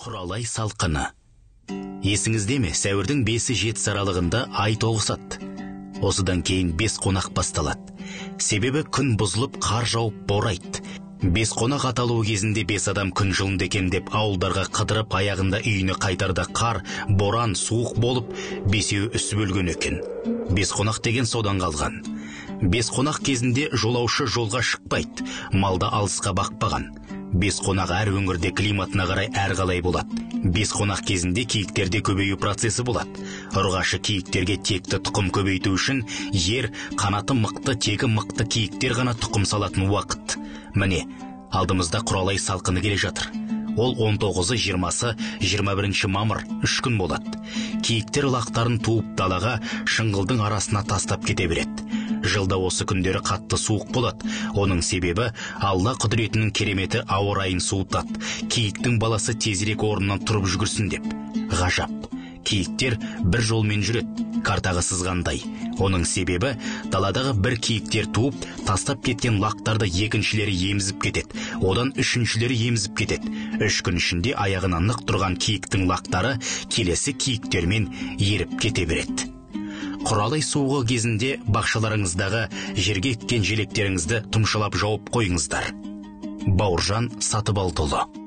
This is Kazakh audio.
Құралай салқыны. Есіңізде ме, сәуірдің 5-7 аралығында ай тоғысады. Осыдан кейін 5 қонақ басталады. Себебі күн бұзылып, қар жауып борайды. 5 қонақ аталуы кезінде 5 адам күн жылынды екен деп ауылдарға қыдырып, аяғында үйіне қайтарда қар, боран, суық болып, бесеуі үсіп өлген екен. 5 қонақ деген содан қалған. 5 қонақ кезінде жолаушы жолға шықпайды, малда алысқа бақпаған. 5 қонақ әр өңірде климатына қарай әрқалай болады. 5 қонақ кезінде киіктерде көбею процесі болады. Ұрғашы киіктерге текті тұқым көбейту үшін ер, қанаты мықты, тегі мықты киіктер ғана тұқым салатын уақыт. Міне, алдымызда құралай салқыны келе жатыр. Ол 19-ы, 20-сы, 21 мамыр 3 күн болады. Киіктер лақтарын туып далаға, шыңғылдың арасына тастап кете береді. Жылда осы күндері қатты суық болады. Оның себебі Алла құдіретінің кереметі ауа райын суытады. Киіктің баласы тезірек орнынан тұрып жүгірсін деп. Ғажап. Киіктер бір жолмен жүреді, картаға сызғандай. Оның себебі даладағы бір киіктер туып, тастап кеткен лақтарды екіншілері емізіп кетеді. Одан үшіншілері емізіп кетеді. 3 күн ішінде аяғына нық тұрған киіктің лақтары келесі киіктермен еріп кете береді. Құралай суығы кезінде бақшаларыңыздағы жерге еккен желектеріңізді тұмшалап жауып қойыңыздар. Бауыржан Сатыбалдыұлы.